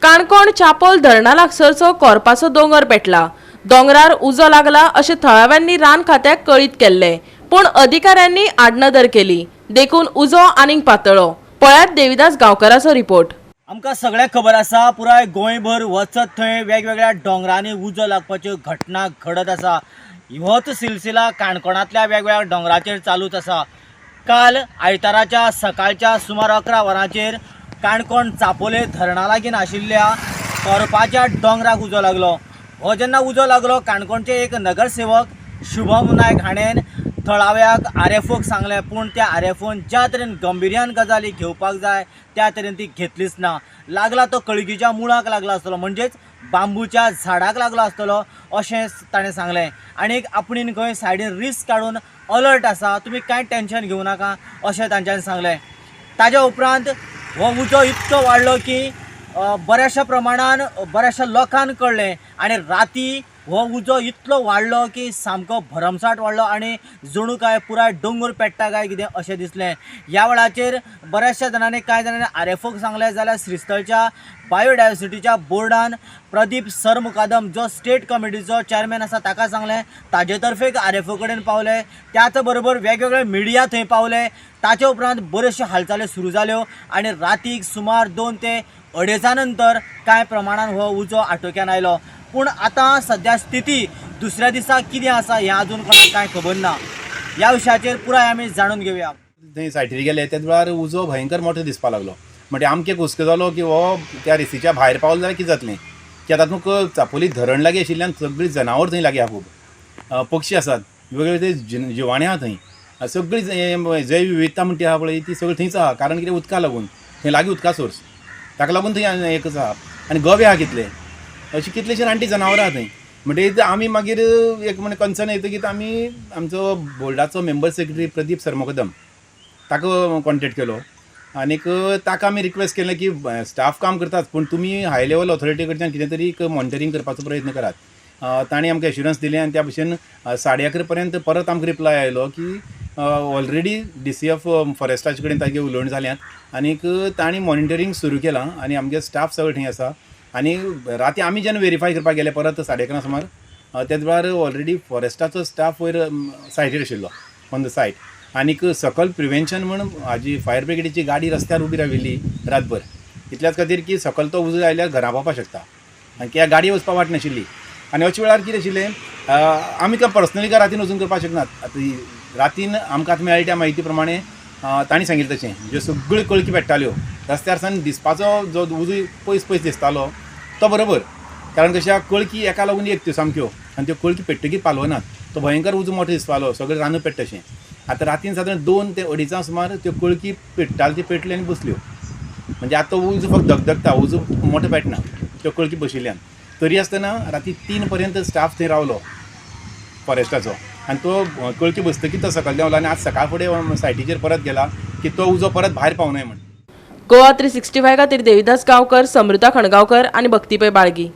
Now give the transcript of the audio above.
काणकोण चापोल धरणा लागसरचो कोरपाचो दोंगर पेटला. दोंगरार उजो लागला अशें थळाव्यांनी रान खात्याक कळीत केल्लें, पूण अधिकाऱ्यांनी आडनदर केली, देखून उजो आनीक पातळ्ळो. पळयात देविदास गांवकाराचो रिपोर्ट. आमकां सगळ्यांक खबर आसा, पुराय गोंयभर वचत थंय वेगवेगळ्या दोंगरांनी उजो लागपाच्यो घटना घडत आसा. होच सिलसिला काणकोणांतल्या वेगवेगळ्या दोंगराचेर चालूच आसा. काल आयताराच्या सकाळच्या सुमार 11 वरांचेर काणकोण चापोले धरणा लागीं आशिल्ल्या कोरपाच्या दोंगराक उजो लागलो. हो जेन्ना उजो लागलो, काणकोणचे एक नगरसेवक शुभम नायक हाणें थळाव्याक आरएफओक सांगलें, पूण त्या आरएफओन ज्या तरेन गंभिर्यान गजाली घेवपाक जाय त्या तरेन ती घेतलीच ना. लागला तो कळगीच्या मुळाक लागला आसतलो, म्हणजेच बांबूच्या झाडाक लागलो आसतलो अशें ताणें सांगलें. आनीक आपणेन खंय सायडीन रिस्क काडून अलर्ट आसा, तुमी कांय टेंशन घेवं नाका अशें तांच्यांनी सांगलें. ताज्या उपरांत हो उजो इतको वाडलो की बऱ्याचशा प्रमाणान बऱ्याचशा लोकांक कळ्ळें आनी राती हो उजो इतलो वाडलो की सामको भरमसाट वाडलो आनी जणू काय पुराय दोंगर पेट्टा काय कितें अशें दिसलें. ह्या वेळाचेर बऱ्याचशा जाणांनी, कांय जाणांनी आरएफओक सांगलें, जाल्यार श्रीस्थळच्या बायोडायवर्सिटीच्या बोर्डान प्रदीप सरमुकादम जो स्टेट कमिटीचो चॅरमॅन आसा ताका सांगलें, ताजे तर्फे आरएफओ कडेन पावले. त्याच बरोबर वेगवेगळे मिडिया थंय पावले. ताचे उपरांत बऱ्योचश्यो हालचाली सुरू जाल्यो आनी रातीक सुमार 2 ते अडेजा नंतर कांय प्रमाणान हो उजो आटोक्यान आयलो. पूण आतां सद्या स्थिती दुसऱ्या दिसा कितें आसा हें आजून कोणाक कांय खबर ना. ह्या विशयाचेर पुराय आमी जाणून घेवया. थंय सायटीर गेले तेच वेळार उजो भयंकर मोठो दिसपाक लागलो. म्हणजे आमकां हुस्को जालो की हो त्या रिसीच्या भायर पावलो जाल्यार कितें जातलें, की आतां तुमकां चापोली धरण लागीं आशिल्ल्यान सगळीं जनावर थंय लागीं आहा, खूब पक्षी आसात, वेगवेगळे जिवाणें आहा थंय, सगळी जैव विविधता म्हणटा आहा पळय ती सगळी थंयच आहा. कारण कितें, उदका लागून थंय लागीं उदका सोर्स, ताका लागून थंय एकच आहा. आनी गवे आहा कितले, अशी कितलेशीं रानटी जनावरां आहा थंय. म्हणटकीर आमी मागीर एक म्हण कन्सर्न येतकीर आमी आमचो बोर्डाचो मेंबर सेक्रेटरी प्रदीप सरमोकदम ताका कॉन्टेक्ट केलो आनीक ताका आमी रिक्वेस्ट केलें की स्टाफ काम करतात, पूण तुमी हाय लेवल ऑथॉरिटी कडच्यान कितें तरी एक मॉनिटरींग करपाचो प्रयत्न करात. तांणी आमकां एश्युरन्स दिलें आनी त्या भशेन 11:30 पर्यंत परत आमकां रिप्लाय आयलो की ऑलरेडी DCF फॉरेस्टाचे कडेन तागे उलोवणें जाल्यात आनीक तांणी मॉनिटरींग सुरू केलां आनी आमगे स्टाफ सगळे थंय आसा. आनी राती आमी जेन्ना वेरीफाय करपाक गेले परत 11:30 सुमार, तेच वेळार ऑलरेडी फॉरेस्टाचो स्टाफ वयर सायटीर आशिल्लो, ऑन the site. आनीक सकल प्रिवेन्शन म्हण हाजी फायर ब्रिगेडीची गाडी रस्त्यार उबी राविल्ली रातभर, इतल्याच खातीर की सकल तो उजो आयल्यार घरा पावपाक शकता आनी त्या गाडी वचपाक वाट नाशिल्ली. आनी अशे वेळार कितें आशिल्लें, आमी काय पर्सनली काय रातीन वचून करपाक शकनात. आतां रातीन आमकां आतां मेळटा त्या म्हायती प्रमाणे तांणी सांगिल्लें तशें ज्यो सगळ्यो कळकी पेट्टाल्यो रस्त्यार सावन दिसपाचो जो उजो पयस पयस दिसतालो तो बरोबर, कारण कशें कळकी एका लागून एक त्यो सामक्यो आनी त्यो कळकी पेट्टकीर पालवनात, तो भयंकर उजो मोठो दिसपालो, सगळें रानां पेट्टा तशें. आतां रातीन सादारण 2 ते अडेजां सुमार त्यो कळकी पेट्टाल्यो, त्यो पेटल्यो आनी बसल्यो. म्हणजे आतां तो उजो फक्त धगधगता, उजो मोठो पेटना त्यो कळकी बशिल्ल्यान. तरी आसतना राती 3 पर्यंत स्टाफ थंय रावलो फॉरेस्टाचो आनी तो कळकी बसतकीच तो सकयल देंवलो आनी आज सकाळ फुडें सायटीचेर परत गेला की तो उजो परत भायर पावनाय म्हण. गोवा 365 खातीर देविदास गांवकर, समृता खणगांवकर आनी भक्ती पै बाळगी.